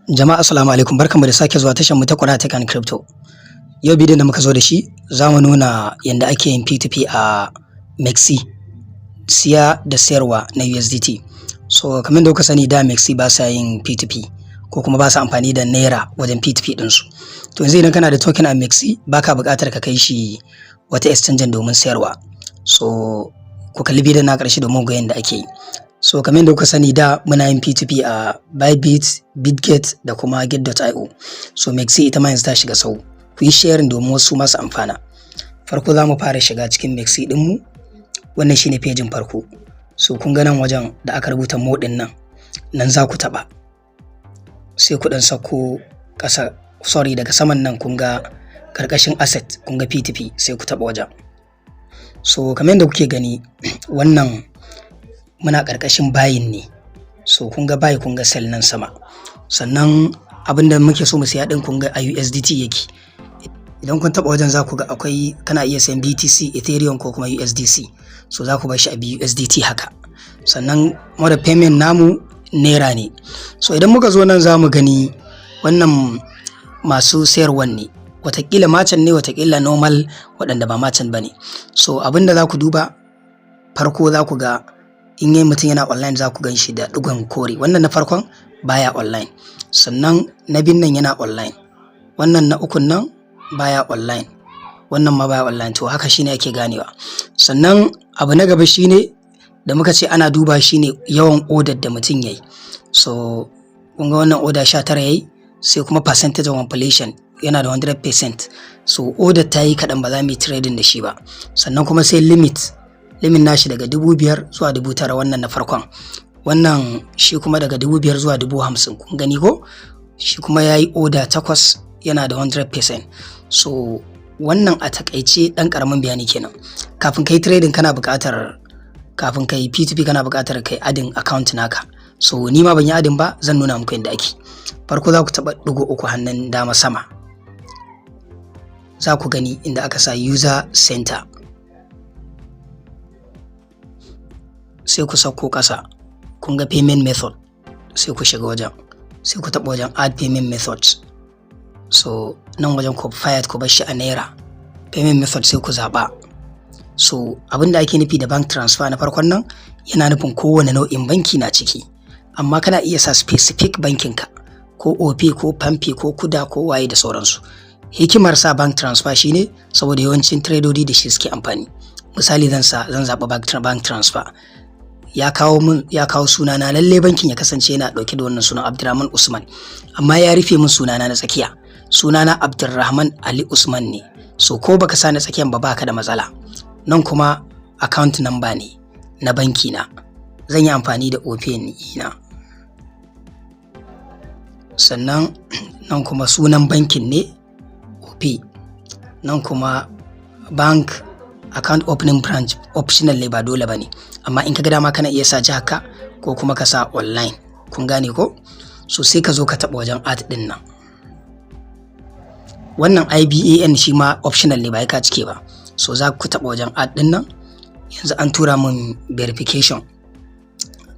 Jama'a, assalamu alaikum, barkanmu da sake zuwa tashar mu ta Kwara Tech and Crypto. Yau bidiyon da muka zo da shi, za mu nuna yadda ake yin P2P a MEXC, siya da sayarwa na USDT. So kamar da kuka sani, da MEXC ba sa yin P2P ko kuma ba sa amfani da naira wajen P2P ɗinsu. To yanzu idan kana da token a MEXC, baka buƙatar ka kai shi wata exchange domin sayarwa. So ku kalli bidiyon na ƙarshe domin ga yadda ake yi. So kamar yadda kuka sani, da muna yin P2P a Bybit, Bitget da kuma Gate.io. So MEXC ita ma yanzu ta shiga sau. Ku yi sharing domin wasu masu amfana. Farko za mu fara shiga cikin MEXC ɗinmu. Wannan shine pejin farko. So kun ga nan wajen da aka rubuta "more" ɗin nan, nan za ku taɓa. Sai ku ɗan sauko ƙasa, sorry, daga saman nan kun ga ƙarƙashin asset, kun ga P2P, sai ku taɓa wajen. So kamar yadda kuke gani, wannan muna ƙarƙashin buying ne. So kun ga buy, kun ga sell nan sama. Sannan abin da muke so mu siya ɗin, kun ga a USDT yake. Idan kun taɓa wajen, za ku ga akwai, kana iya sayan BTC, Ethereum ko kuma USDC. So za ku bar shi a USDT haka. Sannan mode of payment namu naira ne. So idan muka zo nan, za mu gani wannan masu sayarwan ne. Wataƙila merchant ne, wataƙila normal waɗanda ba merchant ba ne. So abin da za ku duba farko, za ku ga in yi mutum yana online, za ku gan shi da ɗigon kore. Wannan na farkon baya online. Sannan na biyun nan yana online. Wannan na ukun nan baya online. Wannan ma baya online. To haka shine ake ganewa. Sannan abu na gaba shine da muka ce ana duba shine yawan order da mutum yayi. So kun ga wannan order 19 yayi, sai kuma percentage of completion yana da 100%. So order ta yi kaɗan, ba za mu yi trading da shi ba. Sannan kuma sai limit. Limit nashi daga 5,000 zuwa 9,000, wannan na farkon. Wannan shi kuma daga 5,000 zuwa 50,000, kun gani ko? Shi kuma ya yi order takwas, yana da 100%. So wannan a takaice ɗan ƙaramin bayani kenan. Kafin kai trading kana buƙatar, kafin kai P2P kana buƙatar kai adding account naka. So ni ma ban yi adding ba, zan nuna muku yadda ake. Farko za ku taɓa ɗigo uku hannun dama sama. Za ku gani inda aka sa user center. Sai ku sauko ƙasa, kun ga payment method, sai ku shiga wajen. Sai ku taɓa wajen add payment methods. So nan wajen ku fiat, ku bar shi a naira. Payment method sai ku zaɓa. So abin da ake nufi da bank transfer na farkon nan, yana nufin kowane nau'in banki na ciki. Amma kana iya sa specific bankin ka, ko OPay ko Palmpay ko Kuda ko waye da sauransu. Hikimar sa bank transfer shine saboda yawancin tradodi da shi suke amfani. Misali, zan sa, zan zaɓa bank transfer. Ya kawo mun, ya kawo sunana, lalle bankin ya kasance yana ɗauke da wannan sunan Abdulrahman Usman. Amma ya rufe min sunana na tsakiya. Sunana Abdulrahman Ali Usman ne. So ko baka sa na tsakiyan ba, baka da matsala. Nan kuma account number ne na banki na. Zan yi amfani da OPay na. Sannan nan kuma sunan bankin ne, OPay. Nan kuma bank account opening branch, optional ne, ba dole ba ne. Amma in ka ga dama kana iya sa jihar ka ko kuma ka sa online. Kun gane ko? So sai ka zo ka taɓa wajen add ɗin nan. Wannan IBAN shi ma optional ne, ba ka cike ba. So za ku taɓa wajen add ɗin nan. Yanzu an tura mun verification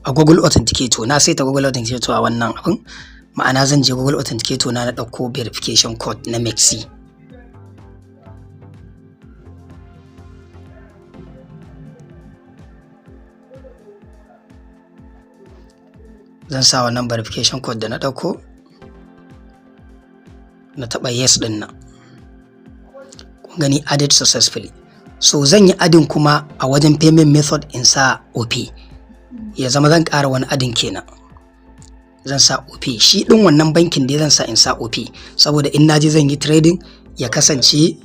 a Google Authenticator. Na saita Google Authenticator a wannan abin. Ma'ana zan je Google Authenticator na, na ɗauko verification code na MEXC. Zan sa wannan verification code da na ɗauko. Na taɓa yes ɗin nan. Kun gani, added successfully. So zan yi adding kuma a wajen payment method in sa OPay. Ya zama zan ƙara wani adding kenan. Zan sa OPay. Shi ɗin wannan bankin dai zan sa, in sa OPay. Saboda in naje zan yi trading, ya kasance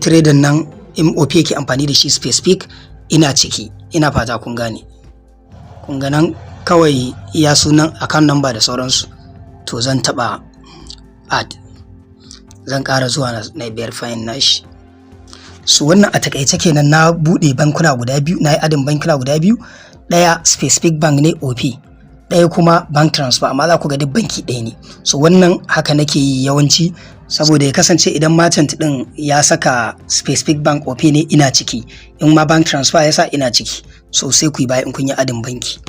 trading nan in OPay ke amfani da shi specific, ina ciki. Ina fata kun gane. Kun ga nan kawai iya sunan, account number da sauransu. To zan taɓa add. Zan ƙara zuwa na verifying nashi. So wannan a takaice kenan, na buɗe bankuna guda biyu, na yi adding bankuna guda biyu. Ɗaya specific bank ne, OPay. Ɗaya kuma bank transfer, amma za ku ga duk banki ɗaya ne. So wannan haka nake yi yawanci saboda ya kasance idan merchant ɗin ya saka specific bank OPay ne, ina ciki. In ma bank transfer ya sa, ina ciki. So sai ku yi baya in kun yi adding banki.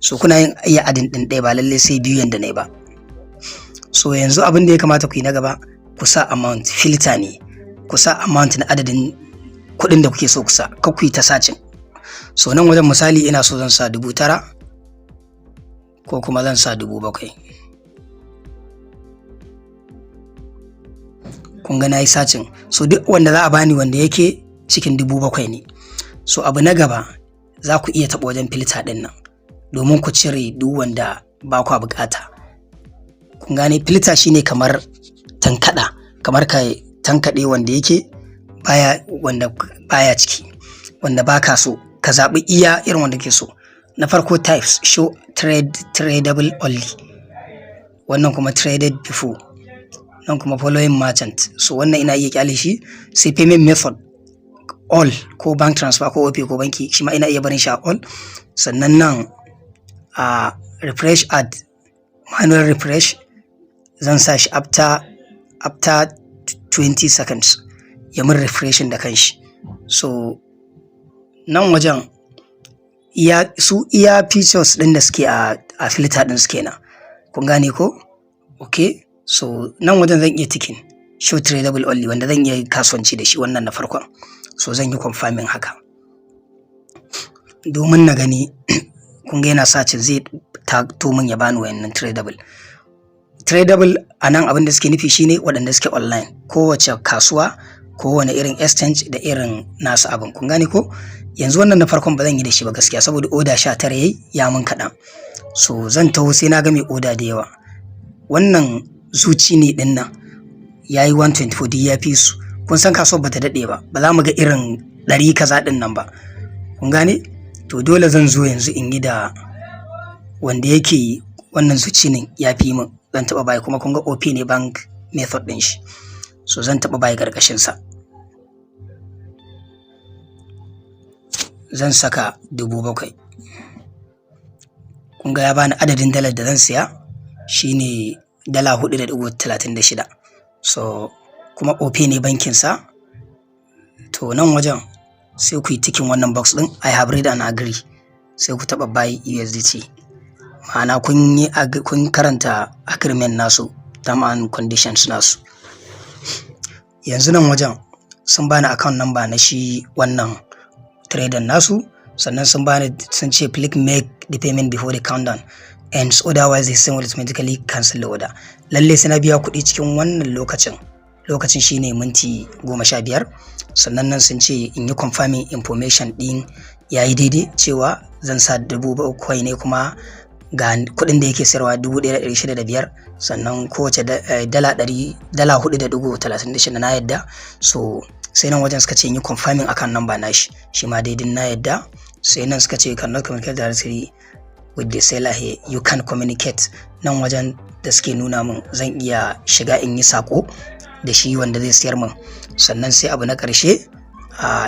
So kuna yin iya adding ɗin ɗaya, ba lallai sai biyu yanda na yi ba. So yanzu abin da ya kamata ku yi na gaba, ku sa amount. Filter ne, ku sa amount na adadin kuɗin da kuke so ku sa, kar ku yi ta searching. So nan wajen, misali, ina so zan sa 9,000 ko kuma zan sa 7,000. Kun ga na yi searching. So duk wanda za a bani wanda yake cikin 7,000 ne. So abu na gaba, za ku iya taɓa wajen filter ɗin nan domin ku cire duk wanda ba kwa buƙata. Kun gane? Filter shine kamar tankaɗa, kamar ka tankaɗe wanda yake baya, wanda baya ciki, wanda baka so, ka zaɓi iya irin wanda ke so. Na farko, types, show trade, tradable only, wannan kuma traded before, nan kuma following merchant. So wannan ina iya kyale shi. Sai payment method, all ko bank transfer ko OPay ko banki, shi ma ina iya barin shi a all. Sannan nan a refresh add, manual refresh, zan sa shi after 20 seconds ya mun refreshing da kanshi. So nan wajen iya su iya features ɗin da suke a filter ɗin suke nan. Kun gane ko? Okay, so nan wajen zan iya ticking show tradable only, wanda zan iya kasuwanci da shi, wannan na farkon. So zan yi confirming haka domin na gani. Kun ga yana searching, zai to min ya bani wayannan tradable. Tradable a nan abin da suke nufi shine waɗanda suke online, kowace kasuwa, kowane irin exchange da irin nasu abin. Kun gane ko? Yanzu wannan na farkon ba zan yi da shi ba gaskiya, saboda order 19 yayi ya mun kaɗan. So zan taho sai na ga mai order da yawa. Wannan zuci ne ɗin nan ya yi 124, duk ya fi su. Kun san kasuwar bata daɗe ba, ba za mu ga irin 100 kaza ɗin nan ba. Kun gane? To dole zan zo yanzu in yi da wanda yake wannan zuci ne, ya fi min. Zan taɓa buy, kuma kun ga OPay ne bank method ɗin shi. So zan taɓa buy ƙarƙashin sa. Zan saka 7,000. Kun ga ya bani adadin dalar da zan siya, shine dala 4.36. So kuma OPay ne bankin sa. To nan wajen sai ku yi ticking wannan box ɗin, "I have read and agree", sai ku taɓa buy USDT. Ma'ana kun karanta agreement nasu, term and conditions nasu. Yanzu nan wajen sun bani account number na shi wannan trader nasu. Sannan sun bani, sun ce, "Please make the payment before the countdown ends, otherwise the system will automatically cancel the order." Lalle sai na biya kuɗi cikin wannan lokacin. Lokacin shine minti 15. Sannan nan sun ce in yi confirming information ɗin yayi daidai, cewa zan sa 7,000 ne, kuma ga kuɗin da yake sayarwa, 1,605, sannan kowace dala ɗari dala 4.36, na yadda. So sai nan wajen suka ce in yi confirming account number nashi, shi ma daidai, na yadda. Sai nan suka ce, "Cannot communicate directly with the seller here." You can communicate. Nan wajen da suke nuna min, zan iya shiga in yi sako da shi wanda zai siyar min. Sannan sai abu na ƙarshe,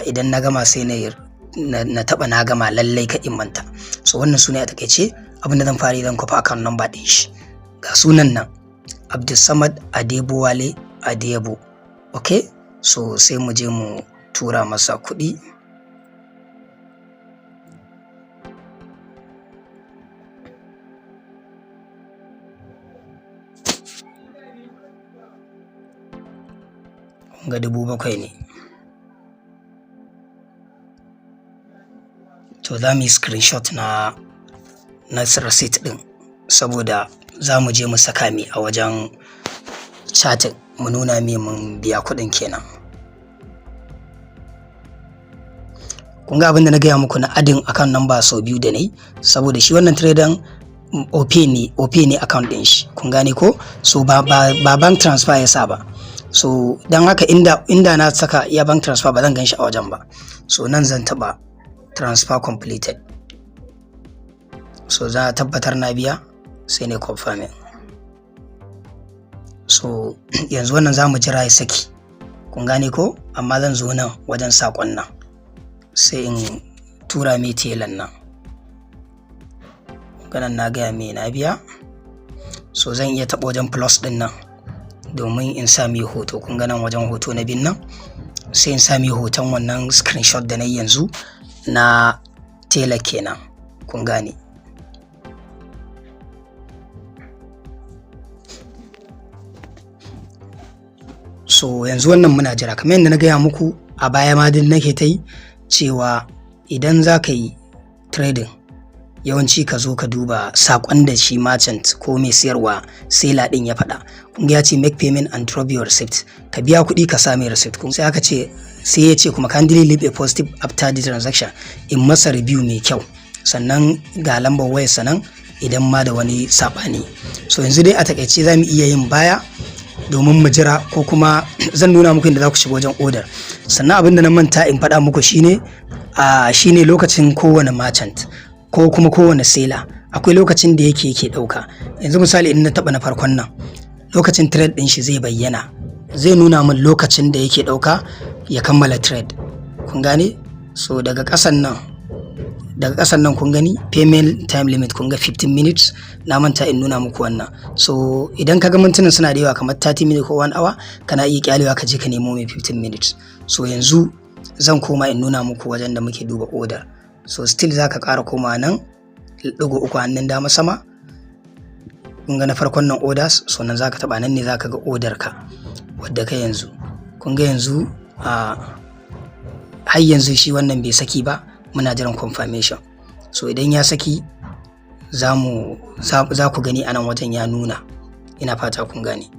idan na gama sai na taɓa na gama, lallai ka in manta. So wannan su ne a takaice. Abin da zan fara yi, zan kwafa account number ɗin shi. Ga sunan nan, Abdulsamad Adebowale Adebo. Okay, so sai mu je mu tura masa kuɗi. Ga 7,000 ne. To za mu yi screenshot na receipt ɗin, saboda za mu je mu saka mai a wajen chatting, mu nuna mai mun biya kuɗin kenan. Kun ga abin da na gaya muku na adding account number sau biyu da nayi, saboda shi wannan trader OPay ne, OPay ne account ɗin shi. Kun gane ko? So ba bank transfer ya sa ba. So don haka inda na saka iya bank transfer, ba zan gan shi a wajen ba. So nan zan taɓa transfer completed. So za a tabbatar na biya, sai ne confirming. So yanzu wannan za mu jira ya saki. Kun gane ko? Amma zan zo nan wajen saƙon nan, sai in tura mai telan nan. Ganan na gaya mai na biya. So zan iya taɓa wajen plus ɗin nan domin in sa mai hoto. Kun ga nan wajen hoto na bin nan, sai in sa mai hoton wannan screenshot da na yi yanzu na tela kenan. Kun gane? So yanzu wannan muna jira. Kamar yadda na gaya muku a baya ma din nake ta yi cewa idan za ka yi trading, yawanci ka zo ka duba saƙon da shi merchant ko mai siyarwa, seller ɗin, ya faɗa. Kun ga ya ce, "Make payment and drop your receipt." Ka biya kuɗi, ka sa mai receipt. Kun sai aka ce, sai ya ce kuma, "Kindly leave a positive after the transaction." In masa review mai kyau, sannan ga lambar wayar sanan idan ma da wani saɓani. So yanzu dai a takaice za mu iya yin baya domin mu jira, ko kuma zan nuna muku inda za ku shiga wajen order. Sannan abin da na manta in faɗa muku shine lokacin kowane merchant ko kuma kowane seller akwai lokacin da yake ɗauka. Yanzu misali, in na taɓa na farkon nan, lokacin trade ɗin shi zai bayyana, zai nuna min lokacin da yake ɗauka ya kammala trade. Kun gane? So daga ƙasan nan kun gani payment time limit, kun ga 15 minutes. Na manta in nuna muku wannan. So idan ka ga mintunan suna da yawa, kamar 30 minutes ko 1 hour, kana iya kyalewa ka je ka nemo mai 15 minutes. So yanzu zan koma in nuna muku wajen da muke duba order. So still za ka ƙara koma nan, ɗigo uku hannun dama sama. Kun ga na farkon nan, orders. So nan za ka taɓa, nan ne za ka ga order ka wadda ka yanzu. Kun ga yanzu a har yanzu shi wannan bai saki ba, muna jiran confirmation. So idan ya saki, za ku gani a nan wajen ya nuna. Ina fata kun gane.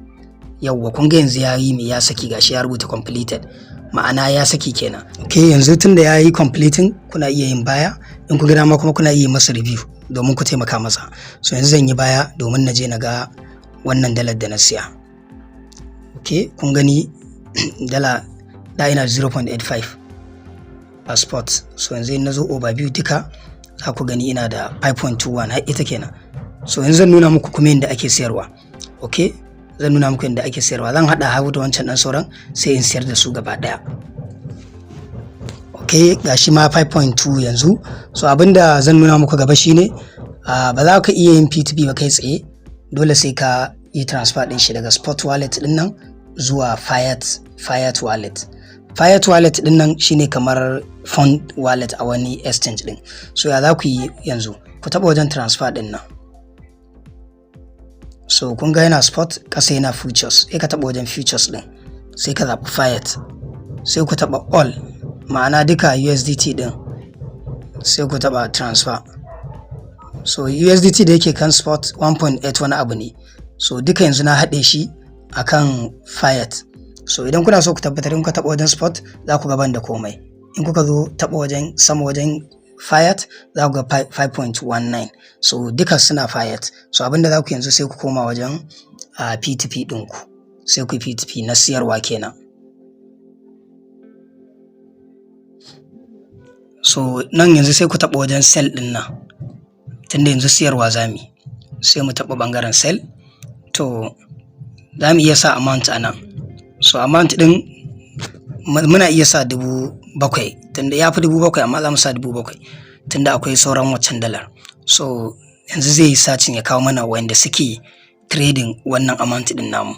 Yawwa, kun ga yanzu ya yi mai, ya saki. Gashi ya rubuta completed, ma'ana ya saki kenan. Ok, yanzu tunda ya yi completing, kuna iya yin baya in ku ga dama, kuma kuna iya masa review domin ku taimaka masa. So yanzu zan yi baya domin na je na ga wannan dalar da na siya. Ok, kun gani dala da ina 0.85 a spot. So yanzu in na zo overview duka, za ku gani ina da 5.21 har ita kenan. So yanzu zan nuna muku kuma yadda ake siyarwa. Ok, zan nuna muku yadda ake siyarwa. Zan haɗa hagu da wancan ɗan sauran, sai in siyar da su gaba ɗaya. Ok, gashi ma 5.2 yanzu. So abinda zan nuna muku gaba shine ba za ka iya yin P2P ba kai tsaye, dole sai ka yi transfer ɗin shi daga spot wallet ɗin nan zuwa fiat wallet. Fiat wallet ɗin nan shine kamar fund wallet a wani exchange ɗin. So ya za ku yi yanzu? Ku taɓa wajen transfer ɗin nan. So kun ga yana spot, ƙasa yana futures. Sai ka taɓa wajen futures ɗin, sai ka zaɓi fiat, sai ku taɓa all, ma'ana duka USDT ɗin, sai ku taɓa transfer. So USDT da yake kan spot 1.8 wani abu ne. So duka yanzu na haɗe shi akan fiat. So idan kuna so ku tabbatar, in kuka taɓa wajen spot, za ku ga ban da komai. In kuka zo taɓa wajen sama, wajen fiat, za ku ga 5.19. So duka suna fiat. So abinda za ku yanzu, sai ku koma wajen P2P ɗinku, sai ku P2P na siyarwa kenan. So nan yanzu sai ku taɓa wajen sell ɗin nan, tunda yanzu siyarwa za mu yi, sai mu taɓa ɓangaren sell. To za mu iya sa amount a nan. So amount ɗin muna iya sa 7,000, tunda ya fi 7,000, amma za mu sa 7,000 tunda akwai sauran waccan dalar. So yanzu zai yi searching ya kawo mana wanda suke trading wannan amount ɗin namu.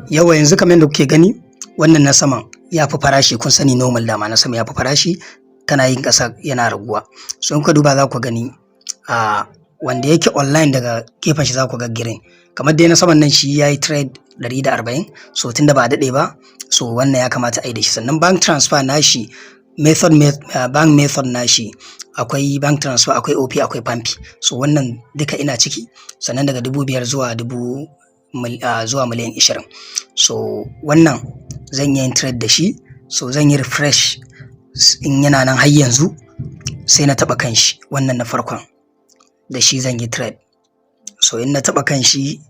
Yawa, yanzu kamar yadda kuke gani, wannan na saman ya fi farashi. Kun sani normal, dama na sama ya fi farashi, kana yin ƙasa yana raguwa. So in kuka duba, za ku gani a wanda yake online, daga gefen shi za ku ga green, kamar dai na saman nan shi ya yi trade 140. So tunda ba a daɗe ba, so wannan ya kamata a yi da shi. Sannan bank transfer nashi method, bank method nashi akwai bank transfer, akwai OPay, akwai PalmPay. So wannan duka ina ciki. Sannan daga 5,000 zuwa miliyan 20. So wannan zan yi trade da shi. So zan yi refresh, in yana nan har yanzu, sai na taɓa kan shi. Wannan na farkon, da shi zan yi trade. So in na taɓa kan shi,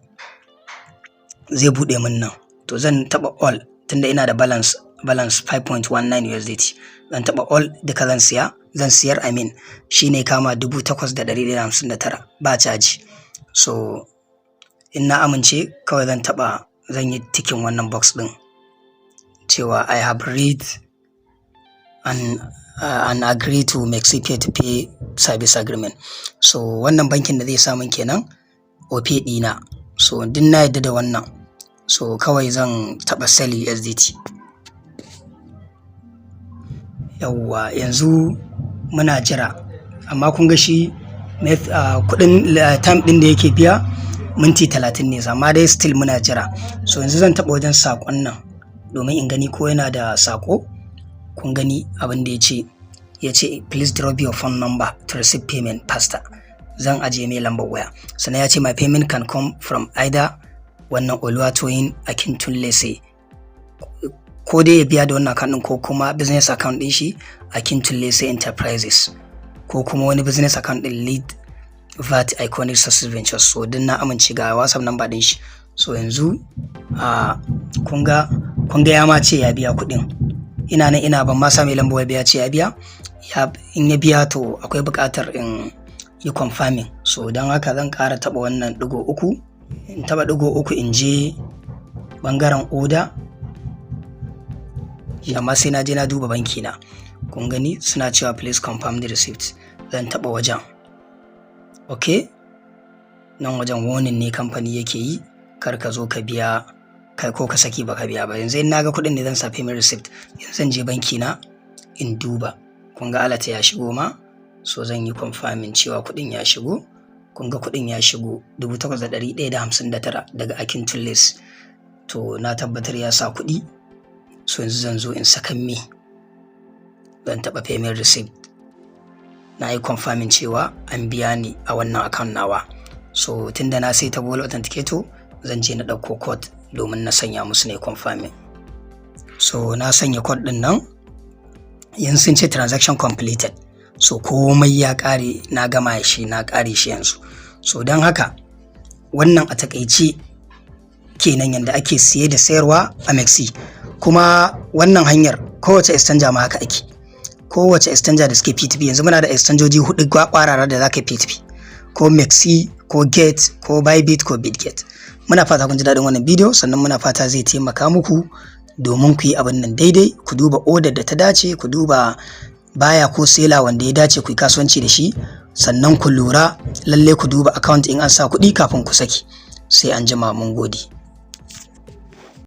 zai buɗe min nan. To zan taɓa all, tunda ina da balance 5.19 USDT. Zan taɓa all duka, zan siya, zan siyar, I mean, shine kama 8,159 ba caji. So in na amince, kawai zan taɓa, zan yi ticking wannan box ɗin cewa "I have read and agree to MEXC pay to pay service agreement." So wannan bankin da zai samun kenan OPay ɗina. So duk na yadda da wannan. So kawai zan taɓa sell USDT. Yawwa, yanzu muna jira. Amma kun ga shi kuɗin time ɗin da yake biya Minti 30 ne, amma dai still muna jira. So yanzu zan taɓa wajen saƙon nan domin in gani ko yana da saƙo. Kun gani abin da ya ce? Ya ce, "Please drop your phone number to receive payment faster." Zan ajiye mai lambar waya. Sannan ya ce, "My payment can come from either wannan Oluwatoyin Akintunlese," ko dai ya biya da wannan account ɗin, ko kuma business account ɗin shi, Akintunlese Enterprises, ko kuma wani business account ɗin, Lead VAT Iconic Success Ventures. So din na amince, ga WhatsApp number ɗin shi. So yanzu a kun ga ya ma ce ya biya kuɗin. Ina nan ina ban ma sa mai lambar waya, ce ya biya. In ya biya, to akwai buƙatar in yi confirming. So don haka zan ƙara taɓa wannan ɗigo uku. In taɓa ɗigo uku, in je ɓangaren order, amma sai na je na duba banki na. Kun gani, suna cewa, "Please confirm the receipt." Zan taɓa wajen. Ok, nan wajen warning ne kamfani yake yi, kar ka zo ka biya kai ko ka saki baka biya ba. Yanzu in naga kuɗin ne, zan sa payment receipt. Yanzu zan je banki na in duba. Kun ga alert ya shigo ma. So zan yi confirming cewa kuɗin ya shigo. Kun ga kuɗin ya shigo, 8,159 daga Akin Tulles. To na tabbatar ya sa kuɗi. So yanzu zan zo in sakan me, zan taɓa payment receipt. Na yi confirming cewa an biya ni a wannan account nawa. So tunda na sai ta Google Authenticator, zan je na ɗauko code domin na sanya musu ne confirming. So na sanya code ɗin nan. Yanzu sun ce transaction completed. So komai ya ƙare, na gama shi, na ƙare shi yanzu. So don haka wannan a takaice kenan yanda ake siye da sayarwa a MEXC. Kuma wannan hanyar kowace exchanger ma haka ake, kowace exchanger da suke P2P. Yanzu muna da exchangeoji hudu kwarara da za ka yi P2P, ko MEXC, ko Gate, ko Bybit, ko Bitget. Muna fata kun ji daɗin wannan bidiyo, sannan muna fata zai taimaka muku domin ku yi abin nan daidai. Ku duba order da ta dace, ku duba buyer ko seller wanda ya dace ku yi kasuwanci da shi, sannan ku lura lalle ku duba account in an sa kuɗi kafin ku saki. Sai an jima, mun gode.